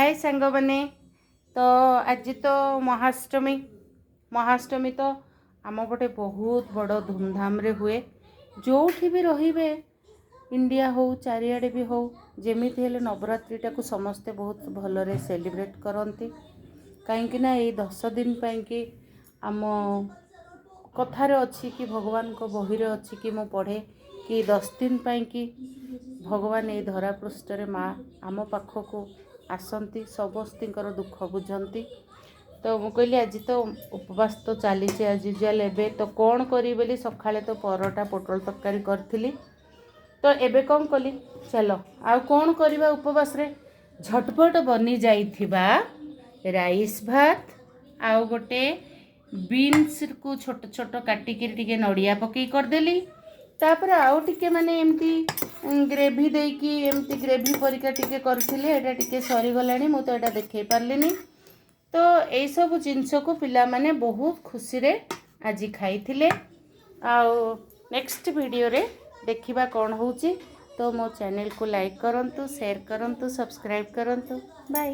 ହାଏ ସାଙ୍ଗମାନେ। ତ ଆଜି ତ ମହାଷ୍ଟମୀ। ମହାଷ୍ଟମୀ ତ ଆମ ପଟେ ବହୁତ ବଡ଼ ଧୁମଧାମରେ ହୁଏ। ଯେଉଁଠି ବି ରହିବେ, ଇଣ୍ଡିଆ ହଉ, ଚାରିଆଡ଼େ ବି ହଉ, ଯେମିତି ହେଲେ ନବରାତ୍ରିଟାକୁ ସମସ୍ତେ ବହୁତ ଭଲରେ ସେଲିବ୍ରେଟ୍ କରନ୍ତି। କାହିଁକି ନା ଏଇ 10 ଦିନ ପାଇଁକି ଆମ କଥାରେ ଅଛି କି ଭଗବାନଙ୍କ ବହିରେ ଅଛି କି ମୁଁ ପଢ଼େ କି 10 ଦିନ ପାଇଁକି ଭଗବାନ ଏଇ ଧରାପୃଷ୍ଠରେ ମା ଆମ ପାଖକୁ ଆସନ୍ତି, ସମସ୍ତିଙ୍କର ଦୁଃଖ ବୁଝନ୍ତି। ତ ମୁଁ କହିଲି, ଆଜି ତ ଉପବାସ ତ ଚାଲିଛି ଆଜ୍ ୟୁଜୁଆଲ୍। ଏବେ ତ କ'ଣ କରିବି ବୋଲି ସକାଳେ ତ ପରଟା ପୋଟଳ ତରକାରୀ କରିଥିଲି। ତ ଏବେ କ'ଣ କଲି, ଚାଲ ଆଉ କ'ଣ କରିବା, ଉପବାସରେ ଝଟପଟ ବନି ଯାଇଥିବା ରାଇସ୍ ଭାତ ଆଉ ଗୋଟେ ବିନ୍ସକୁ ଛୋଟ ଛୋଟ କାଟିକିରି ଟିକେ ନଡ଼ିଆ ପକେଇ କରିଦେଲି। ତାପରେ ଆଉ ଟିକେ ମାନେ ଏମିତି ଗ୍ରେଭି ଦେଇକି ଏମିତି ଗ୍ରେଭି ପରିକା ଟିକେ କରିଥିଲି। ଏଇଟା ଟିକେ ସରିଗଲାଣି, ମୁଁ ତ ଏଇଟା ଦେଖେଇ ପାରିଲିନି। ତ ଏଇସବୁ ଜିନିଷକୁ ପିଲାମାନେ ବହୁତ ଖୁସିରେ ଆଜି ଖାଇଥିଲେ। ଆଉ ନେକ୍ସଟ ଭିଡ଼ିଓରେ ଦେଖିବା କ'ଣ ହେଉଛି। ତ ମୋ ଚ୍ୟାନେଲକୁ ଲାଇକ୍ କରନ୍ତୁ, ସେୟାର କରନ୍ତୁ, ସବସ୍କ୍ରାଇବ୍ କରନ୍ତୁ। ବାଏ।